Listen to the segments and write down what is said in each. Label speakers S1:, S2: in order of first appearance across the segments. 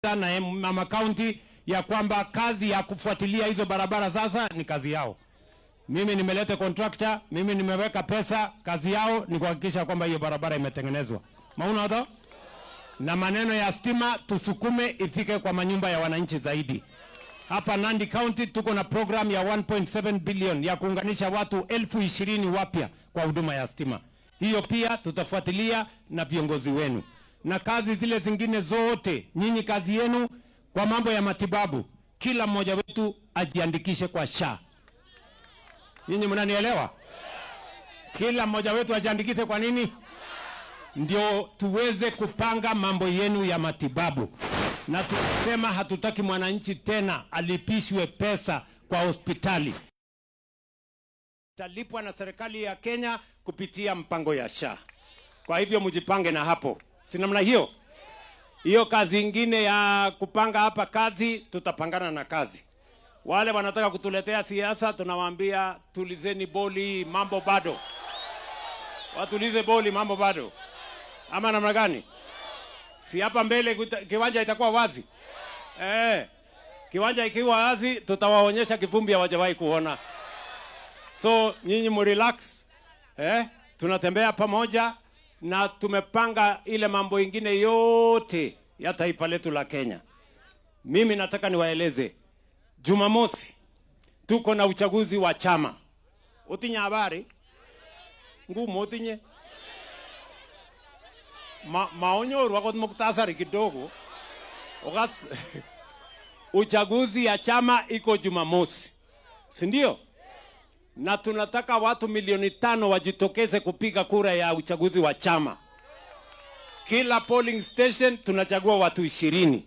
S1: Na mama county ya kwamba kazi ya kufuatilia hizo barabara sasa ni kazi yao. Mimi nimeleta contractor, mimi nimeweka pesa, kazi yao ni kuhakikisha kwamba hiyo barabara imetengenezwa. Mauna na maneno ya stima tusukume ifike kwa manyumba ya wananchi zaidi. Hapa Nandi County tuko na program ya 1.7 billion ya kuunganisha watu 20,000 wapya kwa huduma ya stima. Hiyo pia tutafuatilia na viongozi wenu, na kazi zile zingine zote. Nyinyi kazi yenu kwa mambo ya matibabu, kila mmoja wetu ajiandikishe kwa SHA. Nyinyi mnanielewa? Kila mmoja wetu ajiandikishe kwa nini? Ndio tuweze kupanga mambo yenu ya matibabu. Na tusema hatutaki mwananchi tena alipishwe pesa kwa hospitali, italipwa na serikali ya Kenya kupitia mpango ya SHA. Kwa hivyo mjipange na hapo, si namna hiyo hiyo. Kazi ingine ya kupanga hapa kazi, tutapangana na kazi. Wale wanataka kutuletea siasa, tunawaambia tulizeni boli, mambo bado. Watulize boli, mambo bado, ama namna gani? Si hapa mbele kiwanja itakuwa wazi eh? Kiwanja ikiwa wazi, tutawaonyesha kivumbi hawajawahi kuona. So nyinyi murelax, eh? Tunatembea pamoja na tumepanga ile mambo ingine yote ya taifa letu la Kenya. Mimi nataka niwaeleze, Jumamosi tuko na uchaguzi wa chama. Utinye habari ngumu utinye maonyoru akot muktasari kidogo okas. Uchaguzi ya chama iko Jumamosi, si ndio? Na tunataka watu 5 milioni wajitokeze kupiga kura ya uchaguzi wa chama. Kila polling station tunachagua watu 20.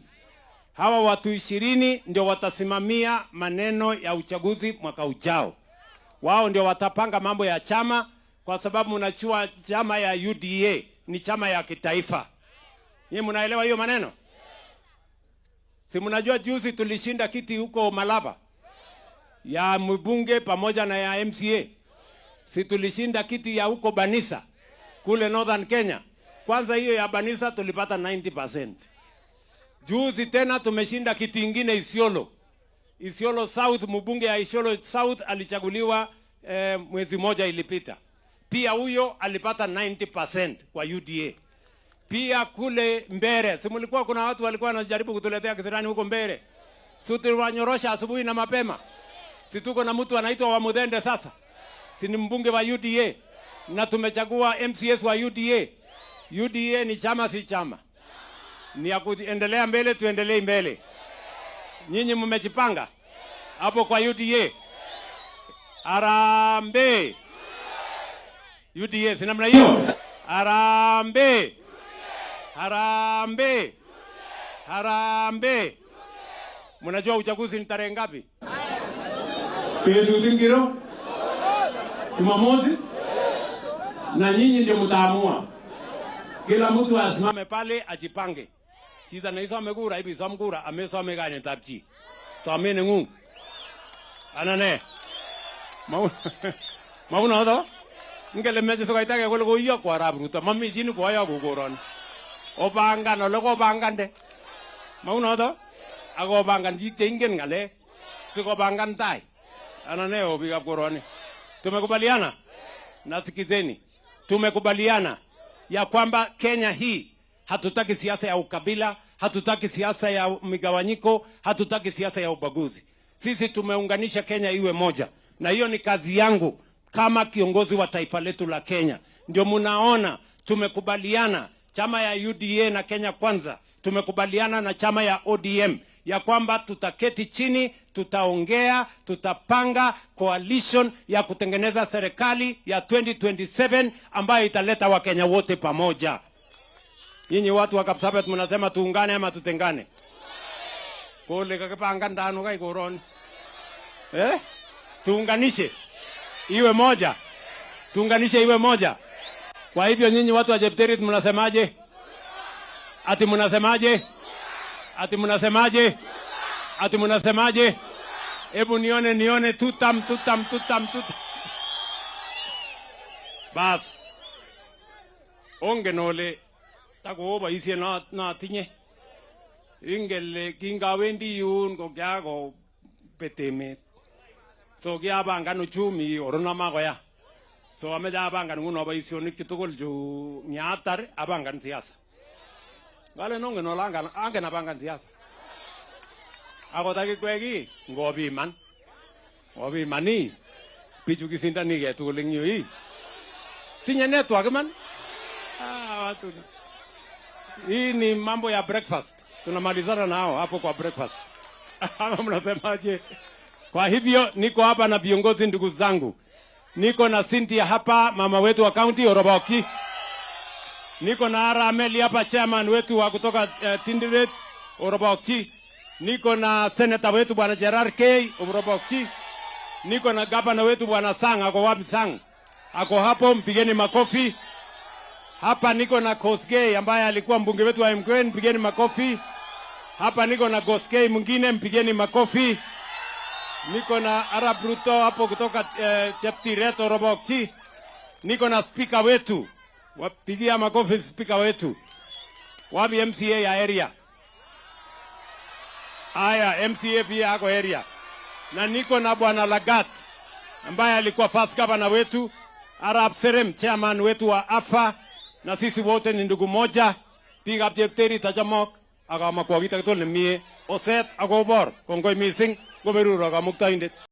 S1: Hawa watu 20 ndio watasimamia maneno ya uchaguzi mwaka ujao. Wao ndio watapanga mambo ya chama, kwa sababu mnajua chama ya UDA ni chama ya kitaifa. Nyinyi mnaelewa hiyo maneno? Si mnajua juzi tulishinda kiti huko Malaba ya mbunge pamoja na ya MCA. Si tulishinda kiti ya huko Banisa kule Northern Kenya. Kwanza hiyo ya Banisa tulipata 90%. Juzi tena tumeshinda kiti ingine Isiolo. Isiolo South, mbunge ya Isiolo South alichaguliwa mwezi moja ilipita. Pia huyo alipata 90% kwa UDA. Pia kule Mbere, si mlikuwa kuna watu walikuwa wanajaribu kutuletea kisirani huko Mbere. Si tuliwanyorosha asubuhi na mapema. Si tuko na mtu anaitwa Wamuthende sasa. Si ni mbunge wa UDA na tumechagua MCAs wa UDA. UDA ni chama, si chama? Ni ya kuendelea mbele, tuendelee mbele. Nyinyi mmejipanga hapo kwa UDA? Harambee! UDA si namna hiyo? Harambee! Harambee! Harambee! Mnajua uchaguzi ni tarehe ngapi? Betut ingiro? Jumamosi? Na nyinyi ndio mtaamua. Kila mtu asimame pale ajipange. Chito neisome kura ibisom kura, amesome kainetab chi. Somet nengung. Ana ne? Maunoto? Ngele meche sikoitake kole koiyokwo arap Ruto, mami chi nekoyoku koroni. Opangan ole kopangande. Maunoto? Ak opangan chik cheingen ng'alek sikopangan tai. Ana ne o biikab koroni? Tumekubaliana? Nasikizeni. Tumekubaliana ya kwamba Kenya hii hatutaki siasa ya ukabila, hatutaki siasa ya migawanyiko, hatutaki siasa ya ubaguzi. Sisi tumeunganisha Kenya iwe moja, na hiyo ni kazi yangu kama kiongozi wa taifa letu la Kenya. Ndio munaona tumekubaliana chama ya UDA na Kenya Kwanza, tumekubaliana na chama ya ODM ya kwamba tutaketi chini, tutaongea, tutapanga coalition ya kutengeneza serikali ya 2027 ambayo italeta Wakenya wote pamoja. Nyinyi watu wa Kapsabet mnasema tuungane ama tutengane? Kole kakipangan tano kai koroni. Eh? Tuunganishe iwe moja, tuunganishe iwe moja. Kwa hivyo nyinyi watu wa Chepterit mnasemaje? Ati mnasemaje? Ati mnasemaje? Ati mnasemaje? Hebu nione nione, tutam tutam tutam tutam. Bas. Ongen ole takoo boisiet notinye. Ingele kingawendi yun ko kiakobet emet. So kiapangan uchumi oruna makoya. So ameche apangan nguno boisionik chu tugul chu ngiatar apangan siasa. Ngalen ongen ole angen, angen apangan siasa. Akot akikwek ii, ngopiman. Ngopiman ii, bichu kisindanigei tugul eng yu ii. Tinye network iman? Ah, watu. Hii ni mambo ya breakfast. Tunamalizana nao hapo kwa breakfast. Ama mnasemaje? Kwa hivyo niko hapa na viongozi ndugu zangu. Niko na Cynthia hapa, mama wetu wa county Oroboki. Niko na Ara Ameli hapa, chairman wetu wa kutoka Tinderet Oroboki. Niko na senator wetu bwana Gerard K Oroboki. Niko na gavana wetu bwana Sang, ako wapi Sang? Ako hapo, mpigeni makofi. Hapa niko na Kosgei ambaye alikuwa mbunge wetu wa Emgwen, mpigeni makofi. Hapa niko na Kosgei mwingine, mpigeni makofi. Niko na Arap Ruto hapo kutoka Cheptiret Orobokchi. Niko na spika wetu, wapigia makofi spika wetu. Wapi MCA ya area? Aya, MCA pia ako area. Na niko na bwana Lagat ambaye alikuwa first governor wetu, Arap Serem chairman wetu wa AFA, na sisi wote ni ndugu moja. Biikab Chepterit achamok ak amakwokit age tugul nemie oset ak obor. Kongoi missing, ngoberuro Kamuktaindet.